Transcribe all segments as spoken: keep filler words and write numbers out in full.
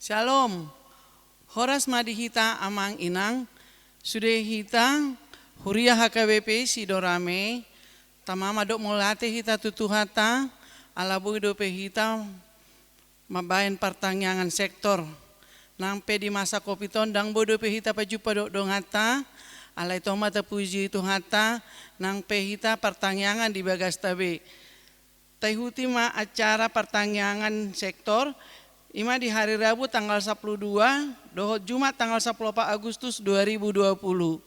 Syalom. Horas ma di hita amang inang, sude hita huria H K B P Sidorame, tama mandok mauliate hita tu Tuhanta, ala boi dope hita mambahen partangiangan sektor. Nang pe di masa covid on ndang boi dope hita pajumpang dohot donganta, alai tong ma tapuji Tuhanta, nang pe hita partangiangan di bagasta be. Taihuti ma acara partangiangan sektor, i ma di hari Rabu tanggal sampulu dua dohot Jumat tanggal sampulu opat Agustus dua ribu dua puluh.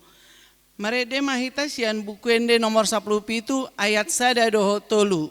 Marende ma hita sian Buku Ende nomor sampulu pitu ayat sada dohot tolu.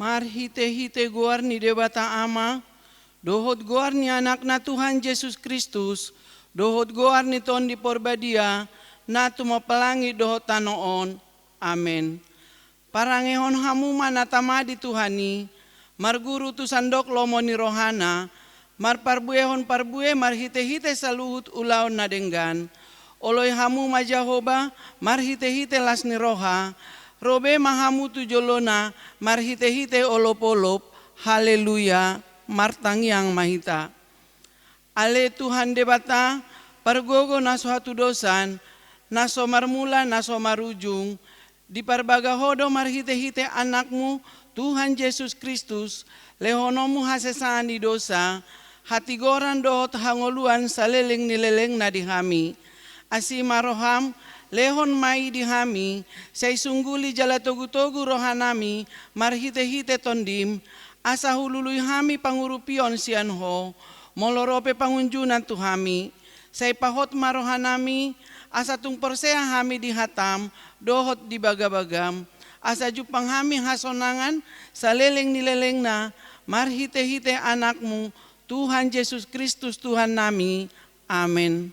Marhitehite goar ni Debata Ama, dohot goar ni Anakna Tuhan Jesus Kristus, dohot goar ni Tondi Porbadia, na tumompa langit dohot tano on. Amen. Parangehon hamu ma na tama di Tuhan i, marguru tu sandok lomo ni rohana, marparbuehon parbue marhitehite saluhut ulaon na denggan. Oloi hamu ma Jahowa marhitehite las ni roha, robe ma hamu tu jolona marhitehite olopolop. Haleluya. Martangiang ma hita. Ale Tuhan Debata, pargogo na so hatudosan, na so marmula na so marujung, diparbaga Ho do marhitehite Anakmu, Tuhan Jesus Kristus, lehononmu hasesaan ni dosa, hatigoran dohot hangoluan saleleng ni lelengna di hami. Asi ma roham, lehon ma i di hami, sai sungguli jala togutogu rohanami marhitehite Tondim, asa hulului hami pangurupion sian Ho, molo ro pe pangunjunan tu hami. Sai pahot ma rohanami, asa tung porsea hami di hatam dohot di bagabagam, asa jumpang hami hasonangan saleleng ni lelengna, marhitehite Anakmu, Tuhan Jesus Kristus Tuhannami. Amen.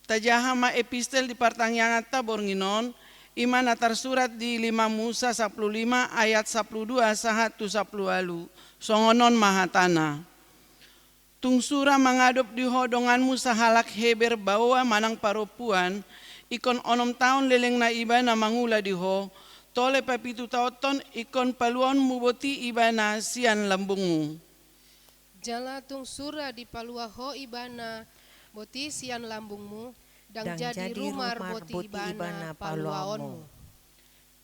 Tajaha ma epistel di partangianganta borngin on, i ma na tarsurat di lima Musa sampulu lima ayat sampulu dua sahat tu sampulu ualu. Songon on ma hatana. Tung sura mangadop di ho donganmu sahalak Heber baoa manang parompuan, ingkon onom taon lelengna ibana mangula di ho, tole papitu taonton ingkon paluaonmu boti ibana sian lambungmu. Jala tung sura dipalua ho ibana boti sian lambungmu, ndang jadi rumar boti ibana paluaonmu.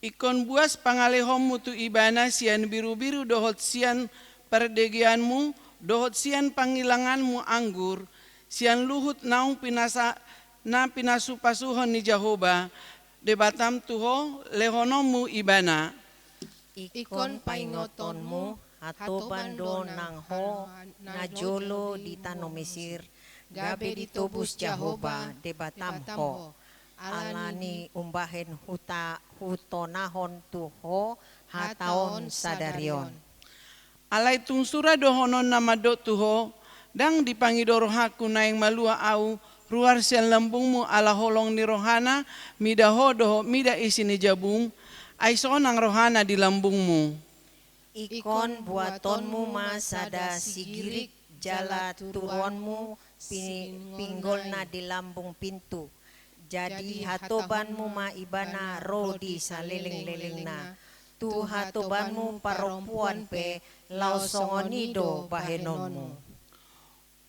Ingkon buas pangalehonmu tu ibana sian birubiru dohot sian pardegeanmu, dohot sian pangilanganmu anggur, Sian luhut naung pinasa-, na pinasupasuhon ni Jahowa Debatam tu ho, lehononmu ibana. Ingkon paingotonmu, hatoban do nang ho najolo di tano Misir, gabe ditobus Jahowa Debatam ho, alani umbahen huta-, hutonahon tu ho hata on sadari on. Alai tung sura dohononna mandok tu ho, ndang dipangido rohangku naeng malua ahu ruar sian lambungmu ala holong ni rohana mida ho dohot mida isi ni jabum, ai sonang rohana di lambungmu. Ingkon buatonmu ma sada sigirik jala turuonmu pi-, pinggolna di lambung pintu. Jadi hatobanmu ma ibana ro di salelenglelengna. Tu hatobanmu parompuan pe laos songon i do bahenonmu.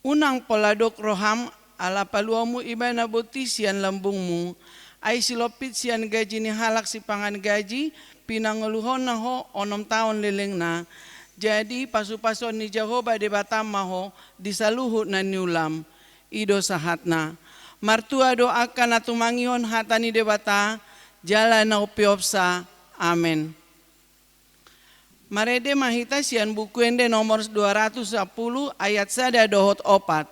Unang pola dok roham, ala paluaonmu ibana boti sian lambungmu. Ai silompit sian gaji ni halak sipangan gaji, pinangoluhonna ho onom taon lelengna. Jadi pasupasuon ni Jahowa Debatam ma ho di saluhut na niulam. I do sahatna. Martua do angka na tumangihon hata ni Debata, jala na umpeopsa. Amen. Marende ma hita sian Buku Ende nomor dua ratus sapuluh ayat sada dohot opat.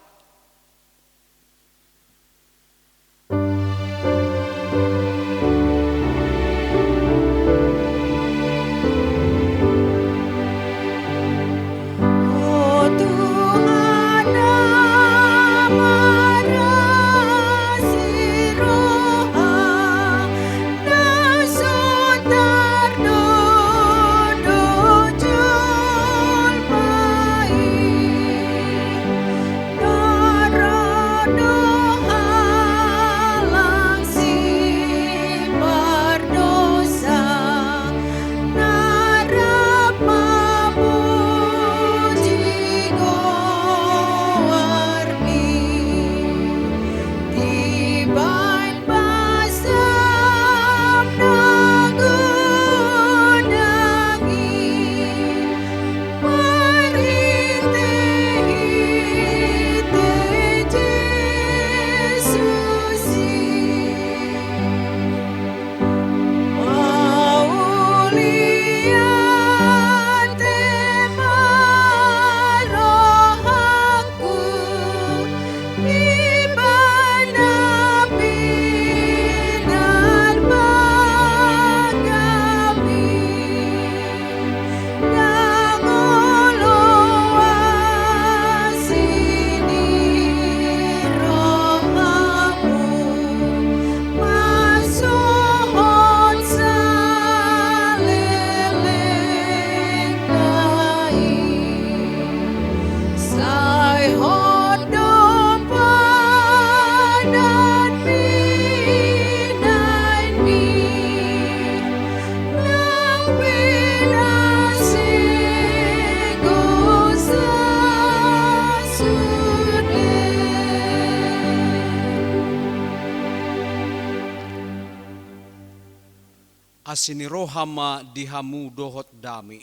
Asi ni roha ma di hamu dohot dame,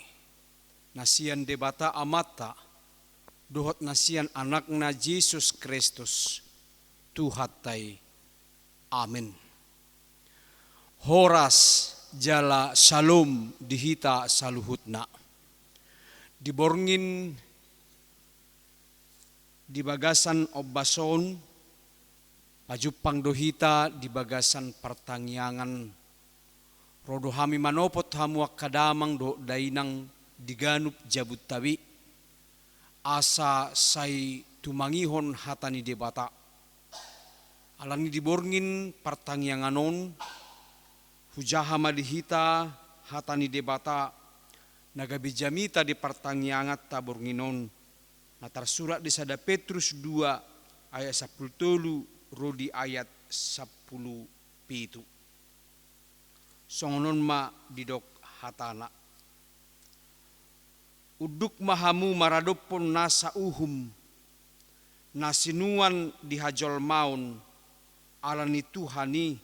na sian Debata Amanta, dohot na sian Anakna Jesus Kristus, Tuhanta i. Amen. Horas jala syalom di hita saluhutna. Di borngin di bagasan ombas on, pajumpang do hita di bagasan partangiangan. Ro do hami manopot hamu angka damang dohot dainang di ganup jabunta be, asa sai tumangihon hata ni Debata. Alani di borngin partangiangan on, hujaha ma di hita hata ni Debata, na gabe jamita di partangianganta borngin on, na tarsurat di sada Petrus dua ayat sampulu tolu ro di ayat sampulu pitu. Songon on ma didok hatana. Unduk ma hamu maradophon nasa uhum, na sinuan di hajolmaon, ala ni Tuhan i,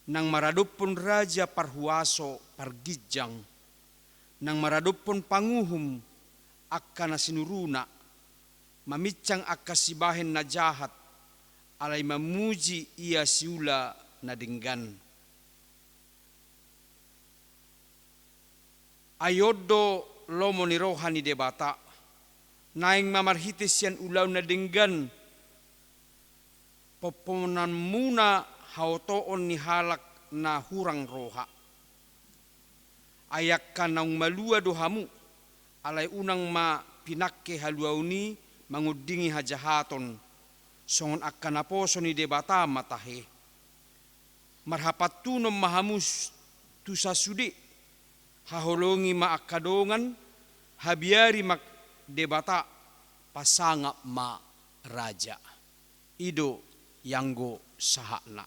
nang maradophon raja parhuaso parginjang, nang maradophon panguhum angka na sinuruna, maminsang angka sibahen na jahat, alai mamuji Ia siula na denggan. Ai on do lomo ni roha ni Debata, naeng ma marhite sian ulaon na denggan, pompomonanmuna haotoon ni halak na hurang roha. Ai angka naung malua do hamu, alai unang ma pinangke haluaon i mangondingi hajahaton, songon angka naposo ni Debata ma tahe. Marhapantunon ma hamu s-, tu sasude, haholongi ma angka dongan, habiari ma Debata, pasangap ma raja. I do ianggo sahatna.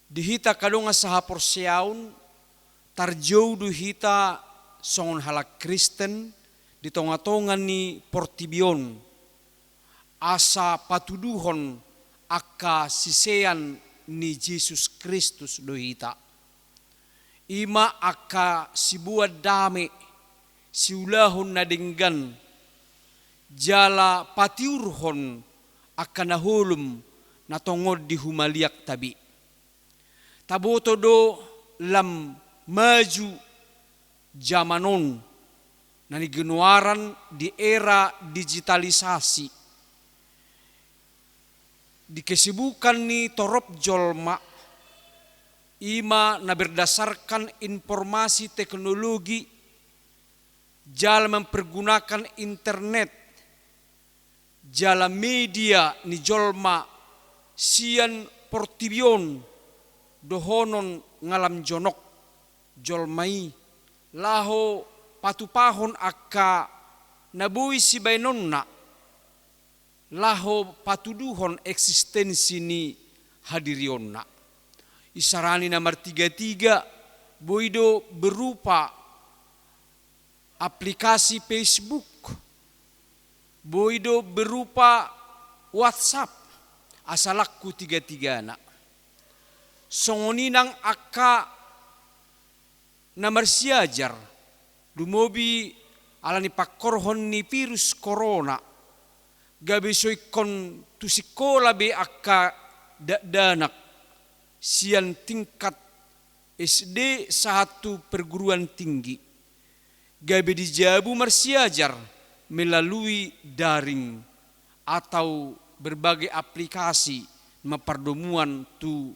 Di hita angka dongan sahaporseaon, tarjou do hita songon halak Kristen di tongatonga ni portibi on, asa patuduhon angka sisean ni Jesus Kristus do hita. I ma angka siboan dame, siulahon na denggan, jala patiurhon angka na holom na tongon di humaliangta be. Taboto do lam maju jaman on, na niginoaran di era digitalisasi, di kesibukan ni torop jolma, i ma na berdasarkan informasi teknologi, jala mempergunakan internet, jala media ni jolma sian portibi on dohonon ngalam jonok jolma i, laho patupahon angka na boi sibaenonna, laho patuduhon eksistensi ni hadirionna. Isarani na martigatiga, boi do berupa aplikasi Facebook, boi do berupa WhatsApp, asa langku tigatigana. Songon i nang angka na marsiajar, lumobi ala ni pangkorhon ni virus korona, gabe so ingkon tu sikola be angka dakdanak sian tingkat S D sahat tu perguruan tinggi, gabe di jabu marsiajar melalui daring atau berbagai aplikasi, mampardomuan tu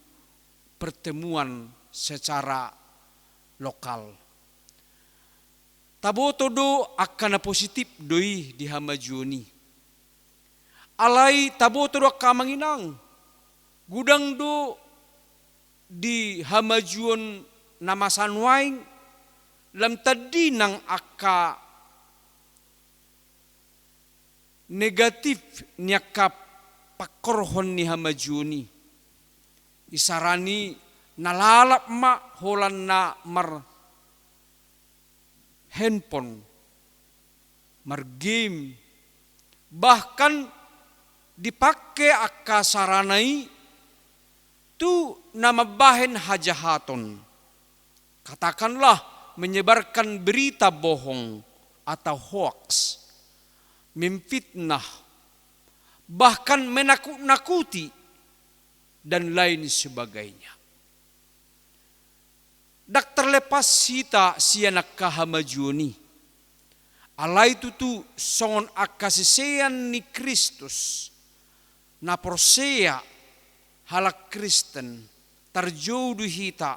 pertemuan secara lokal. Taboto do angka na positif do i di hamajuon i. Alai taboto do angka amang inang, godang do di hamajuon na masa nuaeng, lam tandi nang angka negatif ni angka pangkorhon ni hamajuon i. Isarani na lalap ma holan na mar handphone, margame, bahkan dipangke angka sarana i tu na mambahen hajahaton. Katakanlah menyebarkan berita bohong atau hoaks, memfitnah, bahkan menakut-nakuti, dan lain sebagainya. Ndang terlepas hita sian angka hamajuon i. Alai tutu songon angka sisean ni Kristus, na porsea, halak Kristen, tarjou do hita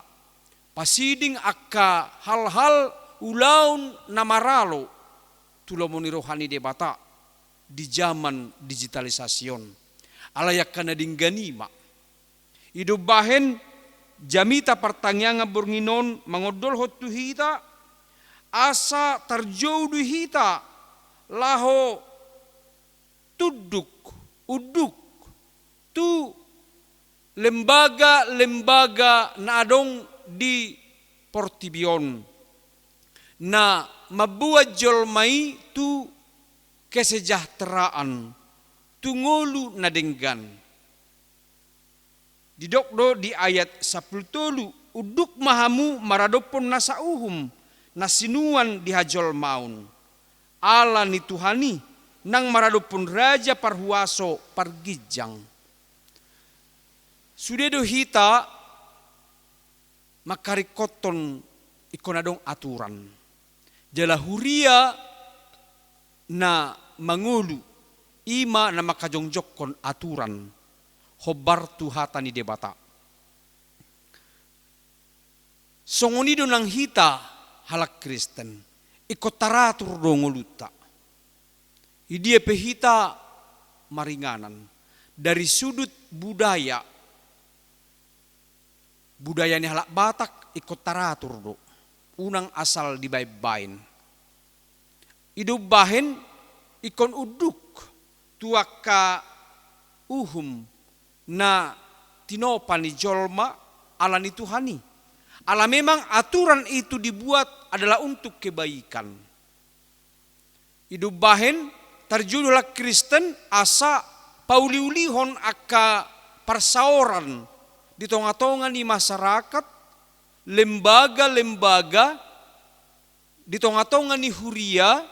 pasiding angka hal-hal ulaon na maralo tu lomo ni roha ni Debata di jaman digitalisasi on. Alai angka na denggan i ma. I do umbahen jamita partangiangan borngin on mangondolhon tu hita, asa tarjou do hita laho tunduk, unduk, tu lembaga-lembaga na adong di portibi on, na mamboan jolma i tu kesejahteraan, tu ngolu na denggan. Didok do di ayat sampulu tolu, unduk ma hamu maradophon nasa uhum, na sinuan di hajolmaon. Ala ni Tuhan i, nang maradophon raja parhuaso parginjang. Sude do hita mangkaringkothon ingkon adong aturan. Jala huria na mangolu, i ma na mangkajongjonghon aturan, hombar tu hata ni Debata. Songon i do nang hita halak Kristen, ingkon taratur do ngolunta. Di dia pe hita maringanan, dari sudut budaya, budaya ni halak Batak ingkon taratur do, unang asal dibaen-baen. I do umbahen ingkon unduk tu angka uhum na tinopa ni jolma ala ni Tuhan i. Ala memang aturan itu dibuat adalah untuk kebaikan. I do umbahen tarjou do halak Kristen asa pauliulihon angka parsaoran di tongatonga ni masyarakat, lembaga-lembaga, di tongatonga ni huria,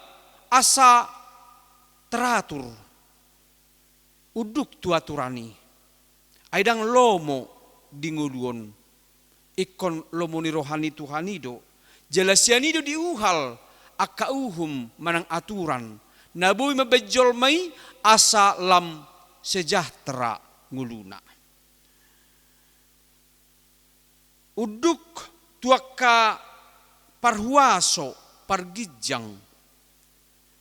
asa taratur, unduk tu aturan i. Ai ndang lomo di ngolu on. Ingkon lomo ni roha ni Tuhan i do. Jala sian i do diuhal angka uhum manang aturan na boi mambaen jolma i asa lam sejahtera ngoluna. Unduk tu angka parhuaso parginjang,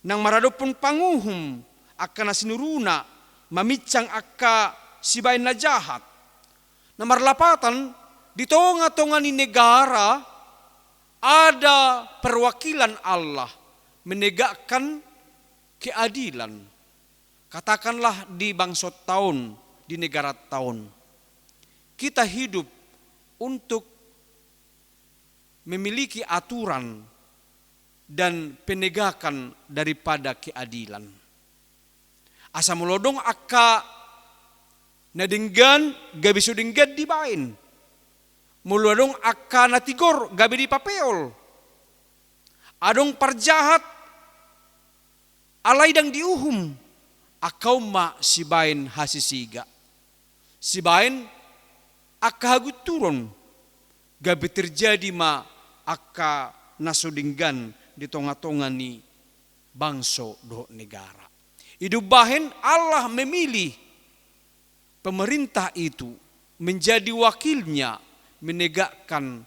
nang maradophon panguhum angka na sinuruna maminsang angka sibaen na jahat. Na marlapatan, di tongatonga ni negara ada perwakilan Allah menegakkan keadilan. Katakanlah di bangsonta on, di negaranta on. Kita hidup untuk memiliki aturan dan penegakan daripada keadilan. Asa molo adong angka na denggan, gabe so denggan dibaen. Molo adong angka na tigor, gabe dipapeol. Adong parjahat, alai ndang diuhum, angka on ma sibaen hasisiga, sibaen angka hagunturon, gabe terjadi ma angka na so denggan di tongatonga ni bangso dohot negara. I do umbahen Allah memilih pemerintah itu menjadi wakilnya menegakkan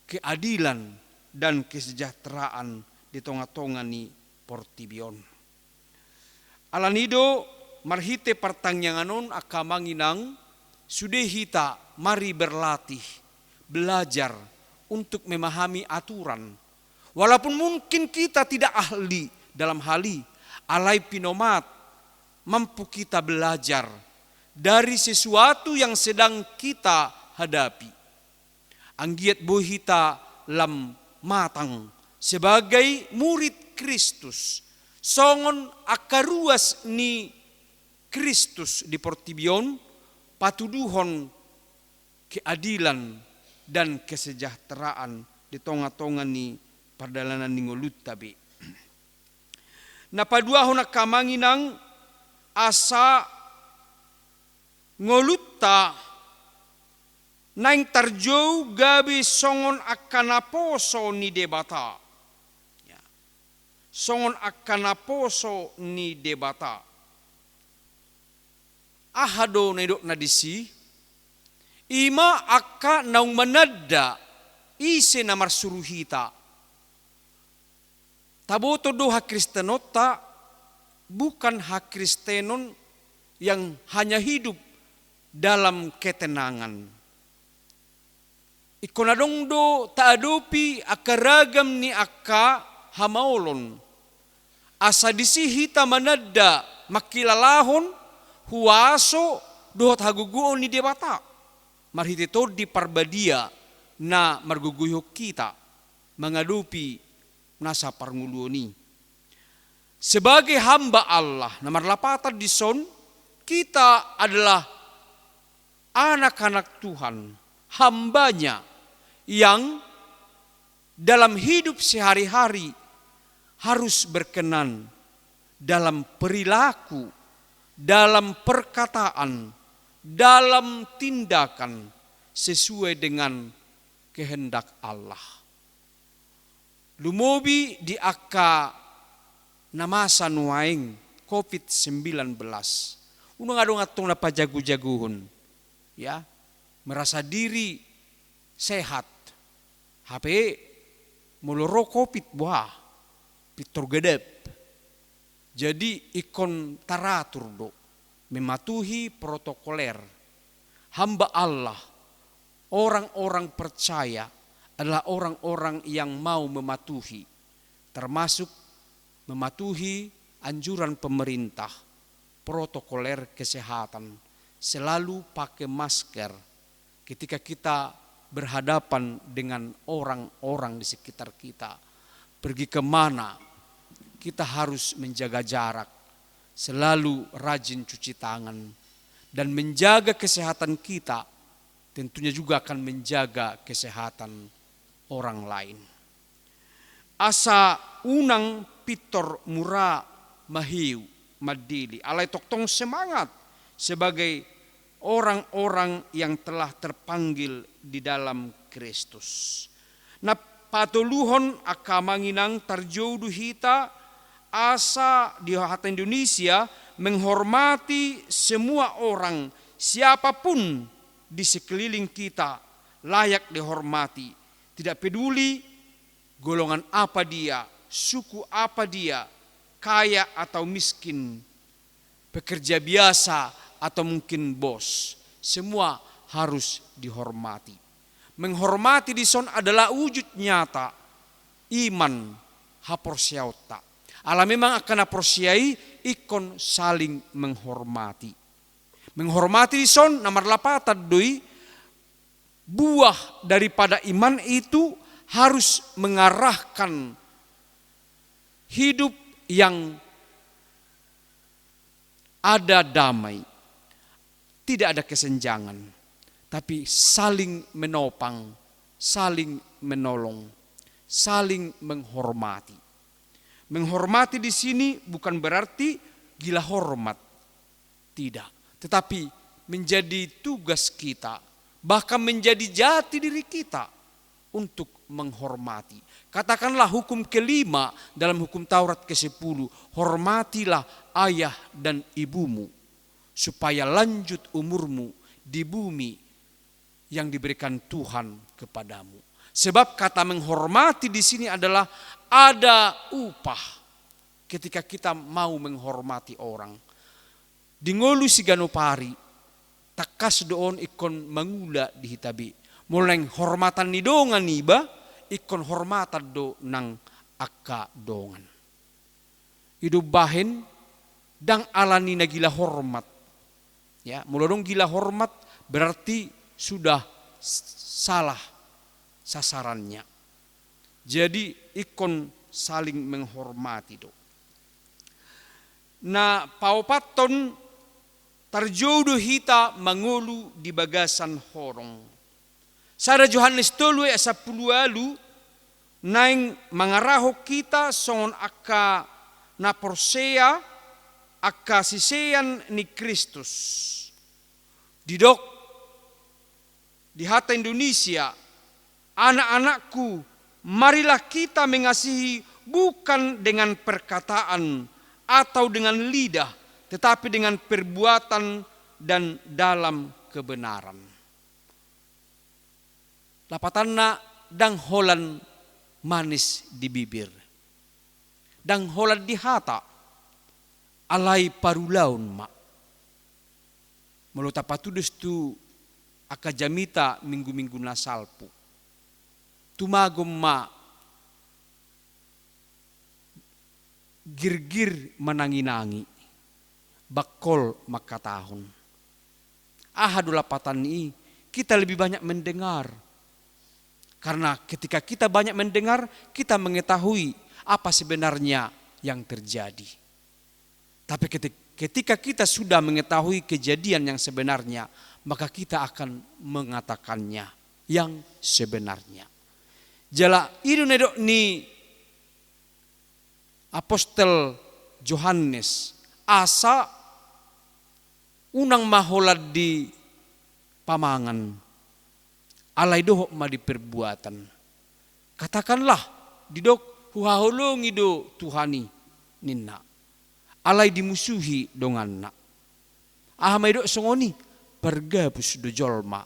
keadilan dan kesejahteraan di tongatonga ni portibi on. Ala ni do marhite partangiangan on, angka amang inang, sude hita mari berlatih, belajar untuk memahami aturan. Walaupun mungkin kita tidak ahli dalam hal i, alai pinomat mampu kita belajar dari sesuatu yang sedang kita hadapi. Anggiat boi hita lam matang sebagai murid Kristus, songon angka ruas ni Kristus di portibi on, patuduhon keadilan dan kesejahteraan di tongatonga ni pardalanan ni ngolunta be. Na paduahon, angka amang inang, asa ngolunta naeng tarjou gabe songon angka naposo ni Debata. Ya. Songon angka naposo ni Debata. Aha do na nidokna disi? I ma angka naung mananda ise na marsuru hita. Taboto do hakristenonta bukan hakristenon yang hanya hidup dalam ketenangan. Ingkon adong do taadopi angka ragam ni angka hamaolon. Asa disi hita mananda mangkilalahon huaso dohot hagogoon ni Debata marhite Tondi Parbadia na margogoihon hita mangadopi nasa parngoluon i. Sebagai hamba Allah, na marlapatan dison, kita adalah anak-anak Tuhan, hambanya yang dalam hidup sehari-hari harus berkenan dalam perilaku, dalam perkataan, dalam tindakan sesuai dengan kehendak Allah. Lumobi di angka na masa nuaeng covid sembilan belas. Unang adong antong na pajago-jagohon, ya, merasa diri sehat. Hape molo ro covid, wah, pintor gedep. Jadi ingkon taratur do, mematuhi protokoler. Hamba Allah, orang-orang percaya adalah orang-orang yang mau mematuhi, termasuk mematuhi anjuran pemerintah, protokoler kesehatan, selalu pakai masker ketika kita berhadapan dengan orang-orang di sekitar kita. Pergi kemana, kita harus menjaga jarak, selalu rajin cuci tangan, dan menjaga kesehatan kita tentunya juga akan menjaga kesehatan orang lain. Asa unang pintor mura maheu mandele, alai tongtong semangat sebagai orang-orang yang telah terpanggil di dalam Kristus. Na patoluhon, angka amang inang, tarjou do hita asa di hata Indonesia menghormati semua orang, siapapun di sekeliling kita layak dihormati. Tidak peduli golongan apa dia, suku apa dia, kaya atau miskin, pekerja biasa atau mungkin bos, semua harus dihormati. Menghormati dison adalah wujud nyata iman haporseaonta. Ala memang angka na porsea i ingkon saling menghormati. Menghormati dison na marlapatan do i, buah daripada iman itu harus mengarahkan hidup yang ada damai, tidak ada kesenjangan, tapi saling menopang, saling menolong, saling menghormati. Menghormati di sini bukan berarti gila hormat. Tidak. Tetapi menjadi tugas kita, bahkan menjadi jati diri kita untuk menghormati. Katakanlah hukum kelima dalam Hukum Taurat kesepuluh, "Hormatilah ayah dan ibumu, supaya lanjut umurmu di bumi yang diberikan Tuhan kepadamu." Sebab kata menghormati di sini adalah ada upah ketika kita mau menghormati orang. Di ngolu siganup ari, tangkas do on ingkon mangula di hita be. Molo naeng hormatan ni dongan iba, ingkon hormatan do nang angka dongan. I do umbahen, ndang ala ni na gila hormat. Ya, molo adong gila hormat, berarti sudah s-, salah sasarannya. Jadi, ingkon saling menghormati do. Na paopathon, tarjou do hita mangolu di bagasan horong. Sada Johannes tolu ayat sampulu ualu naeng mangarahon hita songon angka na porsea, angka sisean ni Kristus. Didok di hata Indonesia, "Anak-anakku, marilah kita mengasihi bukan dengan perkataan atau dengan lidah, tetapi dengan perbuatan dan dalam kebenaran." Lapatanna, ndang holan manis di bibir, ndang holan di hata, alai parulaon ma. Molo tapatudos tu angka jamita minggu-minggu na salpu, tumagon ma girgir manangi-nangi, bangkol mangkatahon. Aha do lapatan ni i? Kita lebih banyak mendengar. Karena ketika kita banyak mendengar, kita mengetahui apa sebenarnya yang terjadi. Tapi keti-, ketika kita sudah mengetahui kejadian yang sebenarnya, maka kita akan mengatakannya yang sebenarnya. Jala i do na nidok ni apostel Johannes, asa unang ma holan di pamangan, alai dohot ma di perbuatan. Katakanlah, didok, huhaholongi do Tuhan i, ninna. Alai dimusuhi donganna. Aha ma didok songon i? Pargabus do jolma.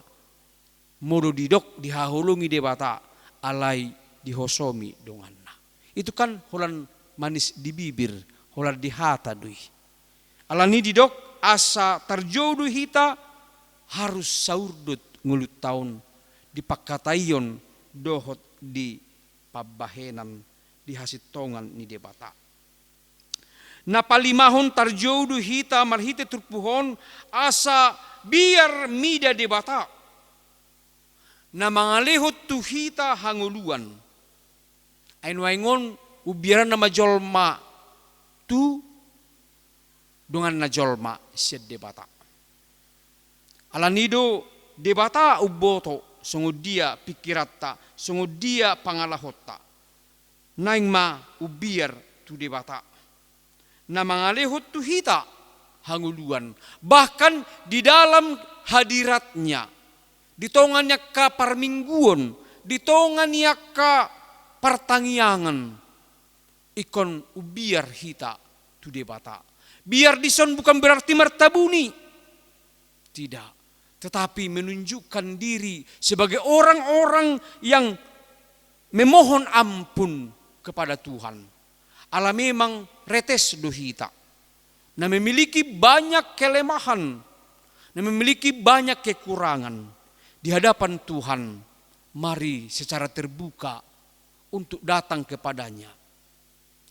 Molo didok dihaholongi Debata, alai dihosomi donganna. Itu kan holan manis di bibir, holan di hata do i. Alani didok asa tarjou do hita, harus saurdot ngolunta on di pangkataion dohot di pambahenan di hasintongan ni Debata. Na palimahon, tarjou do hita marhite turpuk on asa biar mida Debata, na mangalehon tu hita hangoluan. Ai nuaeng on umbiaranna ma jolma tu donganna jolma sian Debata. Alani do Debata umboto songon dia pingkiranta, songon dia pangalahonta. Naeng ma umbiar tu Debata, na mangalehon tu hita hangoluan, bahkan di dalam hadiratnya, di tonga ni angka parmingguon, di tonga ni angka partangiangan, ingkon umbiar hita tu Debata. Biar dison bukan berarti martabuni. Tidak. Tetapi menunjukkan diri sebagai orang-orang yang memohon ampun kepada Tuhan. Ala memang retes do hita, na memiliki banyak kelemahan, na memiliki banyak kekurangan. Di hadapan Tuhan, mari secara terbuka untuk datang kepada-Nya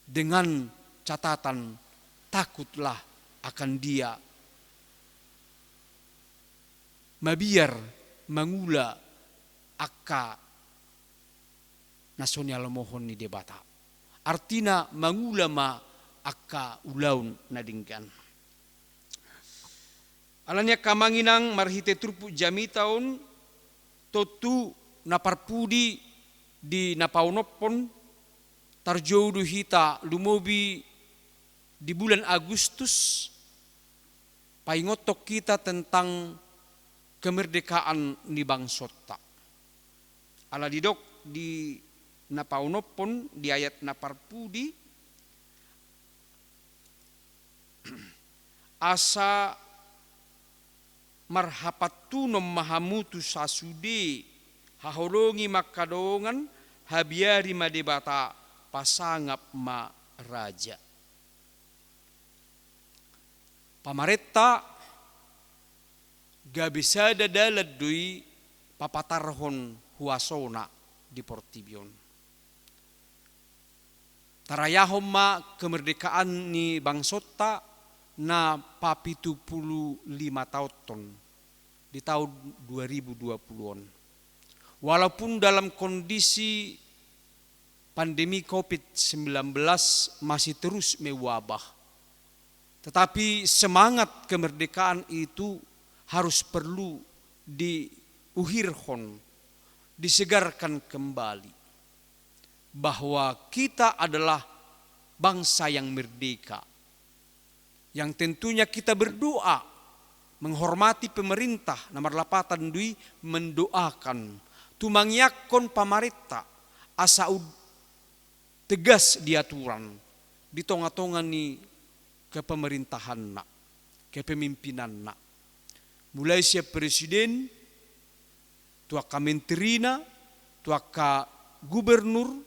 dengan catatan, takutlah akan Dia, mabiar mangula angka na so nialomohon ni Debata. Artina, mangula ma angka ulaon na denggan. Alani i, angka amang inang, marhite turpuk jamita on, tontu na parpudi di na paonomhon, tarjou do hita lumobi di bulan Agustus, paingothon hita tentang kemerdekaan ni bangsonta. Ala didok di na paonomhon, di ayat na parpudi, asa marhapantunon ma hamu tu sasude, haholongi ma angka dongan, habiari ma Debata, pasangap ma raja. Pamarenta gabe sada dalan do i papatarhon huasona di portibi on. Tarayahon ma kemerdekaan ni bangsonta na papitu pulu lima taonhon di taon dua ribu dua puluh on. Walaupun dalam kondisi pandemi covid sembilan belas masih terus mewabah, tetapi semangat kemerdekaan itu harus perlu diuhirhon, disegarkan kembali, bahwa kita adalah bangsa yang merdeka, yang tentunya kita berdoa, menghormati pemerintah, na marlapatan do i mendoakan, tumangiangkon pamarenta, asa un-, tegas di aturan, di tonga-tonga ni kepemerintahanna, kepemimpinanna. Mulai sian presiden, tu angka menterina, tu angka gubernur,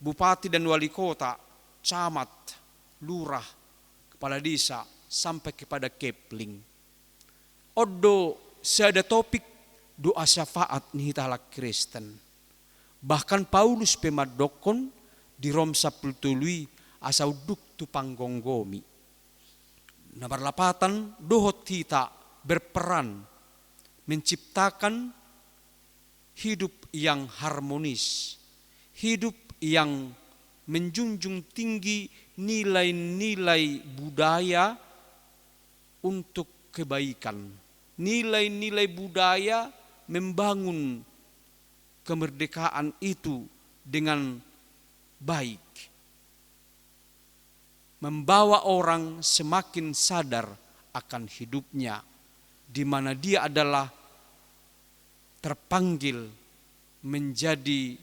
bupati dan wali kota, camat, lurah, kepala desa, sampai kepada kepling. On do sada topik doa syafaat ni hita halak Kristen. Bahkan Paulus pe mandokkon di Rom sampulu tolu i, asa unduk tu panggomgomi. Na marlapatan, dohot hita berperan menciptakan hidup yang harmonis, hidup yang menjunjung tinggi nilai-nilai budaya untuk kebaikan, nilai-nilai budaya membangun kemerdekaan itu dengan baik. membawa orang semakin sadar akan hidupnya, di mana dia adalah terpanggil menjadi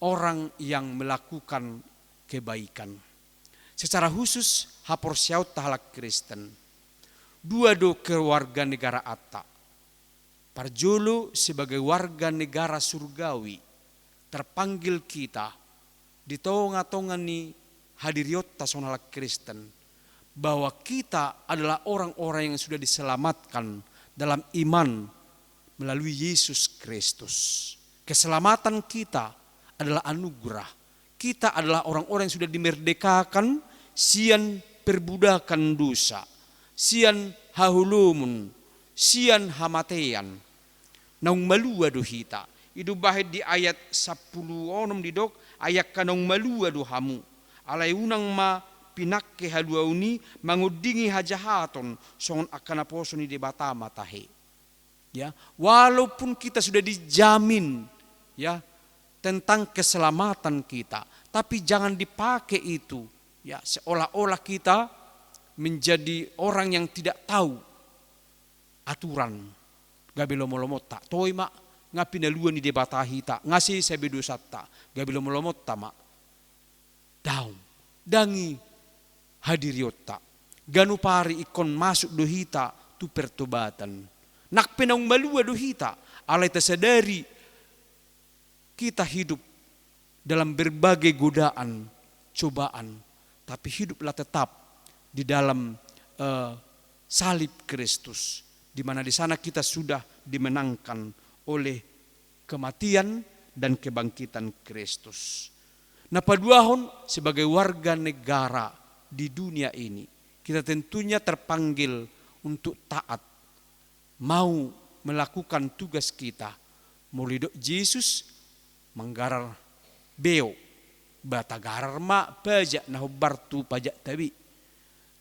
orang yang melakukan kebaikan. Secara khusus, haporseaonta halak Kristen, dua do kewarganegaraanta. Parjolo, sebagai warga negara surgawi, terpanggil kita di tonga-tonga ni hadirionta songon halak Kristen, bahwa kita adalah orang-orang yang sudah diselamatkan dalam iman melalui Yesus Kristus. Keselamatan kita adalah anugerah. Kita adalah orang-orang yang sudah dimerdekakan sian perbudakan dosa, sian haholomon, sian hamatean. Naung malua do hita. I do umbahen di ayat sampulu onom didok, ai angka naung malua do hamu. Alai unang ma pinangke haluaon i mangondingi hajahaton, songon angka naposo ni Debata ma tahe. Ya, walaupun kita sudah dijamin, ya, tentang keselamatan kita, tapi jangan dipakai itu, ya, seolah-olah kita menjadi orang yang tidak tahu aturan. Gabe lomo-lomonta, toe ma, nga pinalua ni Debata hita, nga sesa be dosanta, gabe lomo-lomonta ma. Daong, ndang i hadirionta. Ganup ari ingkon masuk do hita tu pertobatan. Nang pe naung malua do hita, alai tasadari kita hidup dalam berbagai godaan, cobaan, tapi hiduplah tetap di dalam, eh, salib Kristus, di mana di sana kita sudah dimenangkan oleh kematian dan kebangkitan Kristus. Na paduahon, sebagai warga negara di dunia ini, kita tentunya terpanggil untuk taat, mau melakukan tugas kita. Molo didok Jesus manggarar beo, ba tagarar ma pajak na hombar tu pajakta be.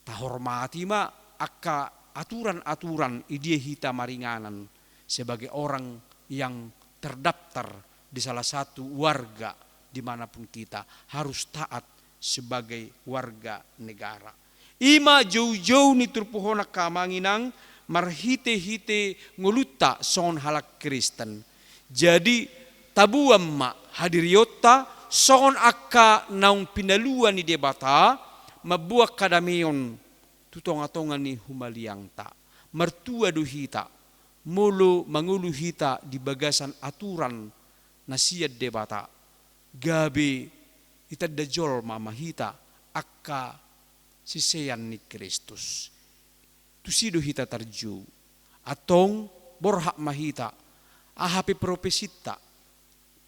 Tahormati ma angka aturan-aturan i dia hita maringanan sebagai orang yang terdaftar di salah satu warga di mana pun kita harus taat sebagai warga negara. I ma joujou ni turpuk on angka amang inang marhite-hite ngolunta songon halak Kristen. Jadi, taboan ma hadirionta songon angka naung pinalua ni Debata, mamboan hadameon tu tonga-tonga ni humaliangta. Martua do hita molo mangolu hita di bagasan aturan na sian Debata, gabe ditanda jolma ma hita angka sisean ni Kristus. Tusi do hita tarjou. Antong borhat ma hita, aha pe profesinta,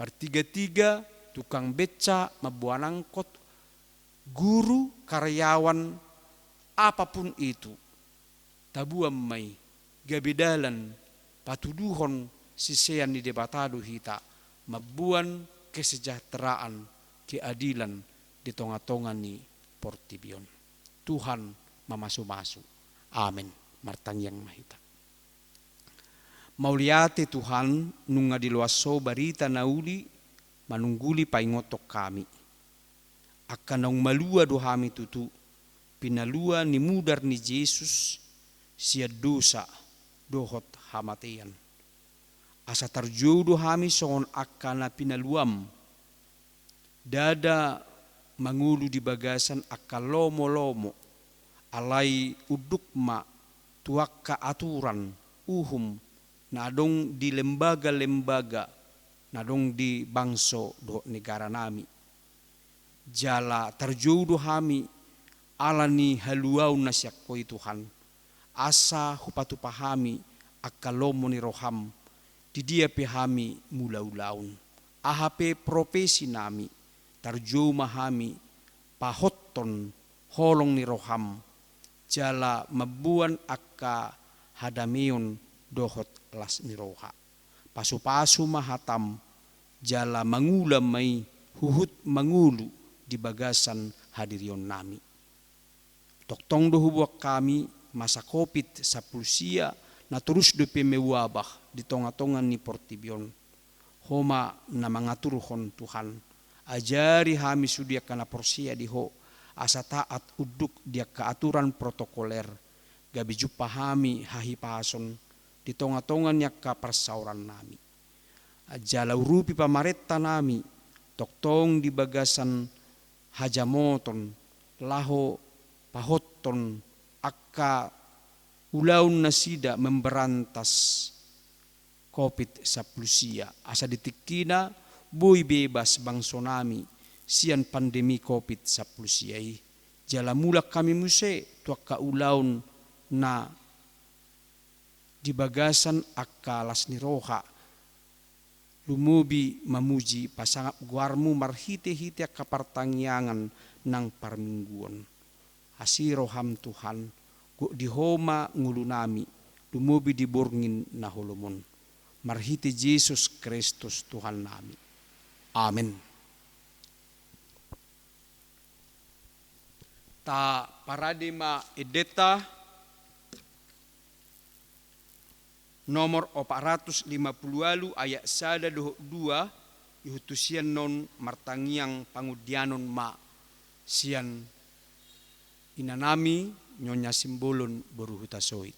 partiga-tiga, tukang beca, mamboan angkot, guru, karyawan, apa pun itu, taboan ma i gabe dalan patuduhon sisean ni Debata do hita, mamboan kesejahteraan, keadilan di tonga-tonga ni portibi on. Tuhan mamasu-masu. Amen. Martangiang ma hita. Mauliate Tuhan, nunga diloas Ho barita na uli manungguli paingothon hami. Angka naung malua do hami tutu, pinalua ni mudar ni Jesus sian dosa dohot hamatean. Asa tarjou do hami songon angka na pinaluam, ndada mangolu di bagasan angka lomo-lomo, alai unduk ma tu angka aturan, uhum, na adong di lembaga-lembaga na adong di bangso dohot negara nami. Jala tarjou do hami ala ni haluaon na sian Ho i Tuhan, asa hupatupa hami angka lomo ni roham, di dia pe hami mangula ulaon. Aha pe profesi nami, tarjou ma hami pahothon holong ni roham, jala mamboan angka hadameon dohot las ni roha. Pasu-pasu ma hatam, jala mangula ma i huhut mangolu di bagasan hadirion nami. Tongtong do huboan hami masa covid sampulu sia na torus dope mewabah di tonga-tonga ni portibi on. Ho ma na mangaturhon Tuhan. Ajari hami sude angka na porsea di Ho, asa taat unduk di angka aturan protokoler, gabe jumpa hami hahipason di tonga-tonga ni angka parsaoran nami. Jala urupi pamarenta nami, tongtong di bagasan hajamoton, laho pahothon angka ulaon nasida memberantas Covid sampulu sia, asa di tingkina boi bebas bangso nami sian pandemi Covid sampulu sia i. Jala mulak hami muse tu angka ulaon na di bagasan angka las ni roha, lumobi mamuji pasangap goarmu marhite-hite angka partangiangan nang parmingguon. Asi roham Tuhan, gok di Ho ma ngolu nami, lumobi di borngin na holom on. Marhite Jesus Kristus Tuhan nami. Amen. Taparade ma endenta nomor opat ratus lima pulu ualu ayat sada dohot dua, ihutusian non martangiang pangundianon ma sian inanami Nyonya Simbolon boru Hutasoit.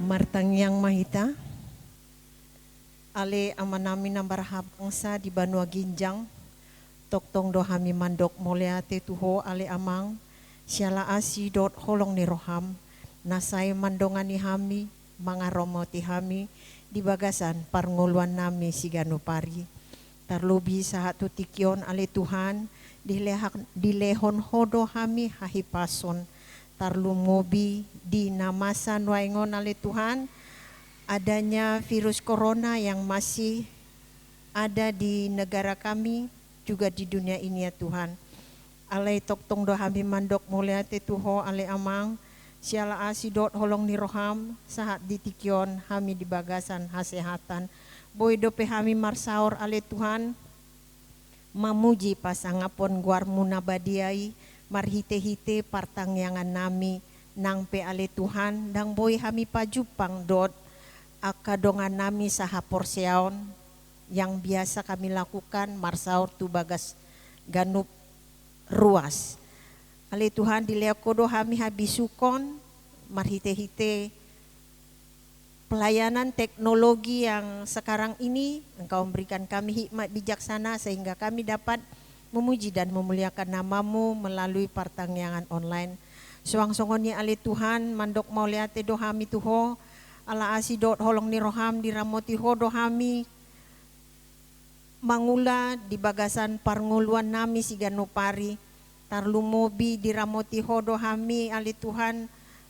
Martangiang ma hita. Ale Amanami na marhabangsa di banua ginjang, tongtong do hami mandok mauliate tu Ho, ale Amang, siala asi dohot holong ni roham, na sai mandongani hami, mangaramoti hami di bagasan parngoluan nami siganup ari. Tarlobi sahat tu tingki on, ale Tuhan, dilehak-, dilehon Ho do hami hahipason. Tarlumobi di na masa nuaeng on, ale Tuhan, adanya virus corona yang masih ada di negara kami, juga di dunia ini, ya Tuhan. Alai tongtong do hami mandok mauliate tu Ho, ale Amang, siala asi dohot holong ni roham, sahat di tingki on hami di bagasan hasehatan. Boi dope hami marsaor, ale Tuhan, mamuji pasangapon goarmu na badia i, marhite-hite partangiangan nami, nang pe, ale Tuhan, ndang boi hami pajumpang dohot angka dongan nami sahaporseaon yang biasa kami lakukan marsaor tu bagas ganup ruas. Ale Tuhan, dilehon Ho do hami habisuhon marhite-hite pelayanan teknologi yang sekarang ini, Engkau memberikan kami hikmat bijaksana sehingga kami dapat memuji dan memuliakan nama-Mu melalui partangiangan online. Suang songon i, ale Tuhan, mandok mauliate do hami tu Ho, ala asi dohot holong ni roham diramoti Ho do hami mangula di bagasan parngoluan nami siganup ari. Tarlumobi diramoti Ho do hami, ale Tuhan,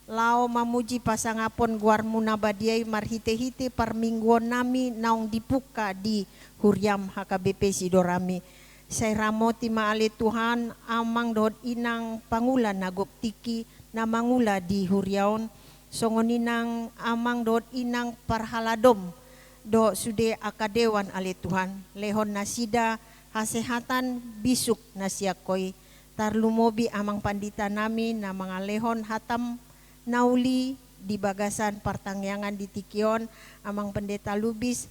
laho mamuji pasangapon goarMu na badia i marhitehite parmingguonnami naung dipungka di huriaM H K B P Sidorami. Sai ramoti ma ale Tuhan, amang dohot inang pangula na gok tingki na mangula di huria on, songon i nang amang dohot inang parhaladom dohot sude angka dewan ale Tuhan, lehon nasida hasehatan bisuk na sian Ho i. Tarlumobi amang panditanami na mangalehon hataM na uli di bagasan partangiangan di tingki on, amang pendeta Lubis,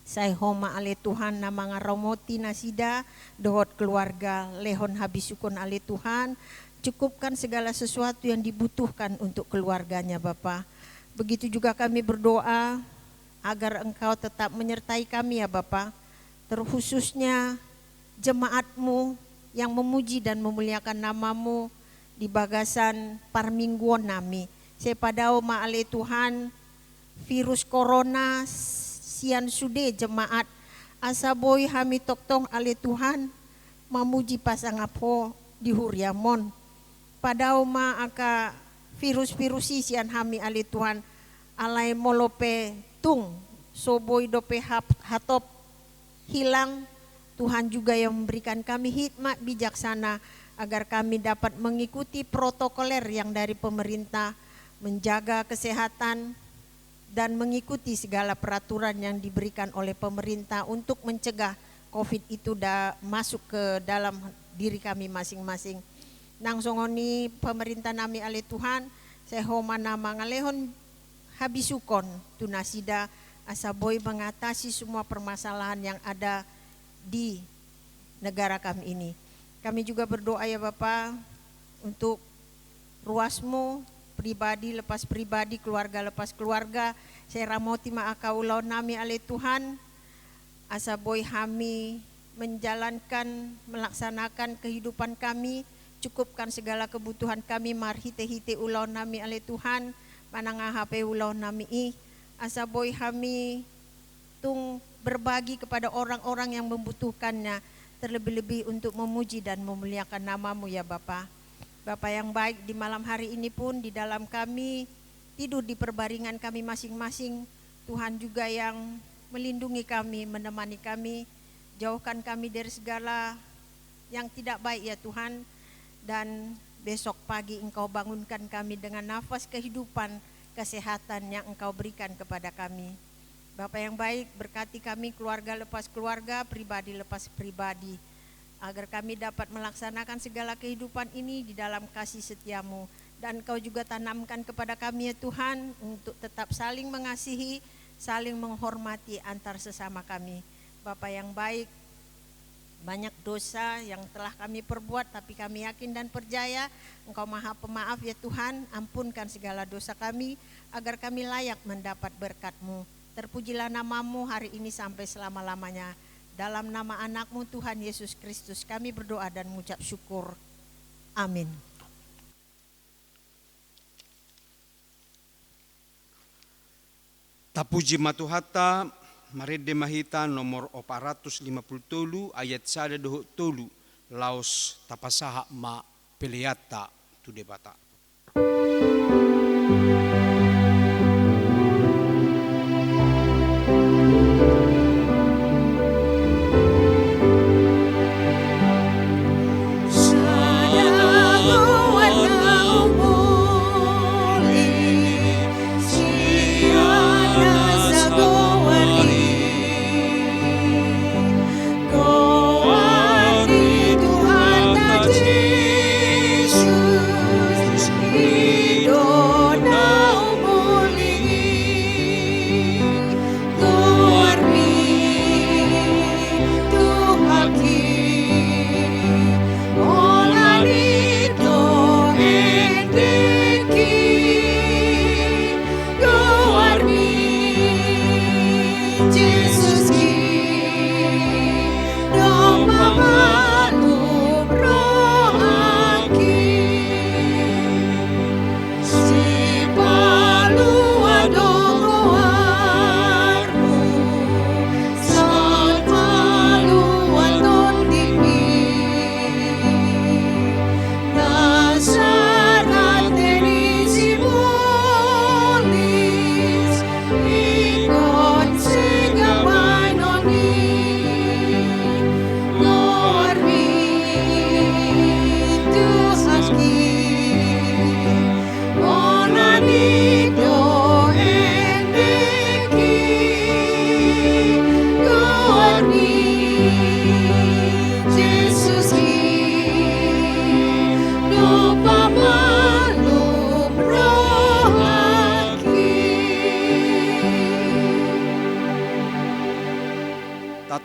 sai Ho ma ale Tuhan na mangaramoti nasida dohot keluarga, lehon habisukon ale Tuhan, cukupkan segala sesuatu yang dibutuhkan untuk keluarganya Bapa. Begitu juga kami berdoa agar Engkau tetap menyertai kami ya Bapa, terkhususnya jemaat-Mu yang memuji dan memuliakan nama-Mu di bagasan parmingguonnami. Sai padao ma ale Tuhan virus corona sian sude jemaat, asa boi hami tongtong ale Tuhan mamuji pasangap Ho di huriaM on. Padao ma angka virus-virus i sian hami ale Tuhan, alai molo pe tung so boi dope hap-, hatop hilang, Tuhan juga yang memberikan kami hikmat bijaksana agar kami dapat mengikuti protokoler yang dari pemerintah, menjaga kesehatan, dan mengikuti segala peraturan yang diberikan oleh pemerintah untuk mencegah covid itu da-, masuk ke dalam diri kami masing-masing. Nang songon i pemerintah nami ale Tuhan, sai Ho ma na mangalehon habisukon tu nasida, asa boi mengatasi semua permasalahan yang ada di negara kami ini. Kami juga berdoa ya Bapa, untuk ruas-Mu, pribadi lepas pribadi, keluarga lepas keluarga, sai ramoti ma angka ulaon nami ale Tuhan, asa boi hami menjalankan, melaksanakan kehidupan kami, cukupkan segala kebutuhan kami marhite-hite ulaon nami ale Tuhan, manang aha pe ulaon nami i, asa boi hami tung berbagi kepada orang-orang yang membutuhkannya, terlebih-lebih untuk memuji dan memuliakan nama-Mu ya Bapa. Bapa yang baik, di malam hari ini pun di dalam kami tidur di perbaringan kami masing-masing, Tuhan juga yang melindungi kami, menemani kami, jauhkan kami dari segala yang tidak baik ya Tuhan, dan besok pagi Engkau bangunkan kami dengan nafas kehidupan, kesehatan yang Engkau berikan kepada kami. Bapa yang baik, berkati kami keluarga lepas keluarga, pribadi lepas pribadi, agar kami dapat melaksanakan segala kehidupan ini di dalam kasih setia-Mu. Dan Engkau juga tanamkan kepada kami ya Tuhan, untuk tetap saling mengasihi, saling menghormati antar sesama kami. Bapa yang baik, banyak dosa yang telah kami perbuat, tapi kami yakin dan percaya Engkau Maha Pemaaf ya Tuhan, ampunkan segala dosa kami, agar kami layak mendapat berkat-Mu. Terpujilah nama-Mu hari ini sampai selama-lamanya. Dalam nama Anak-Mu Tuhan Yesus Kristus kami berdoa dan mengucap syukur. Amin. Tapuji ma Tuhanta, marende ma hita nomor opat ratus lima pulu tolu, ayat sada dohot tolu, laos tapasahat ma peleanta tu Debata.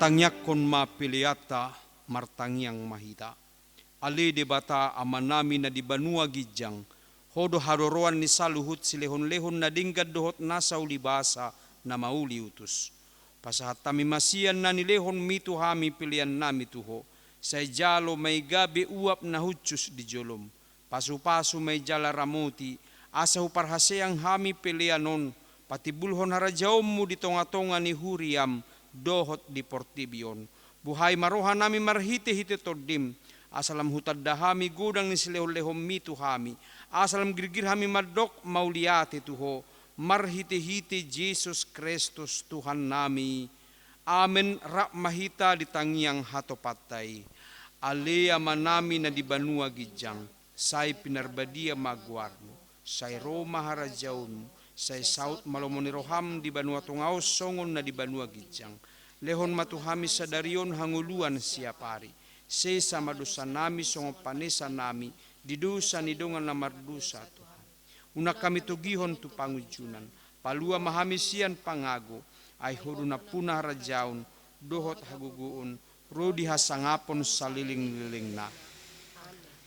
Tangiangkon ma peleanta, martangiang ma hita. Ale Debata Amanami na di banua ginjang, Ho do haroroan ni saluhut silehonlehon na denggan dohot nasa ulibasa na mauliutus. Pasahat hami ma sian na nilehonMi tu hami peleannami tu Ho, sai jalo ma i gabe uap na hushus di joloM. Pasupasu ma i jala ramoti, asa huparhaseang hami pelean on patimbulhon harajaonMu di tongatonga ni huriaM dohot di portibi on. Buhai ma rohanami marhitehite TondiM, asa lam hutanda hami godang ni silehonlehonMi tu hami, asa lam girgir hami mandok mauliate tu Ho, marhitehite Jesus Kristus Tuhannami. Amen. Rap ma hita di tangiang hatopanta i. Ale Amanami na di banua ginjang, sai pinarbadia ma goarMu, sai ro ma harajaonMu, sai saut ma lomo ni rohaM di banua tonga on songon na di banua ginjang. Lehon ma tu hami sadari on hangoluan siapari. Sesa ma dosanami songon panesanami di dosa ni dongan na mardosa tu hami. Unang hami togihon tu pangunjunan, palua ma hami sian pangago, ai Ho do nampuna harajaon, dohot hagogoon, ro di hasangapon salelenglelengna.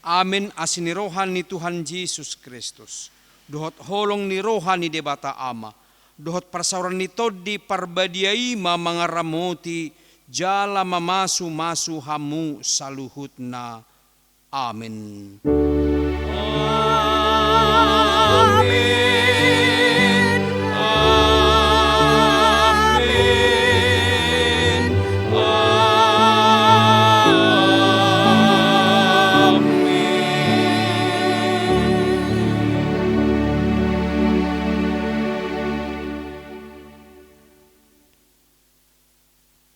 Amen. Asi ni roha ni Tuhan Jesus Kristus, dohot holong ni roha ni Debata Ama, dohot parsaoran ni Tondi Parbadia i ma mangaramoti jala mamasumasu hamu saluhutna. Amen. Amen. Amen. Amen.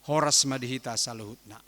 Horas ma di hita saluhutna.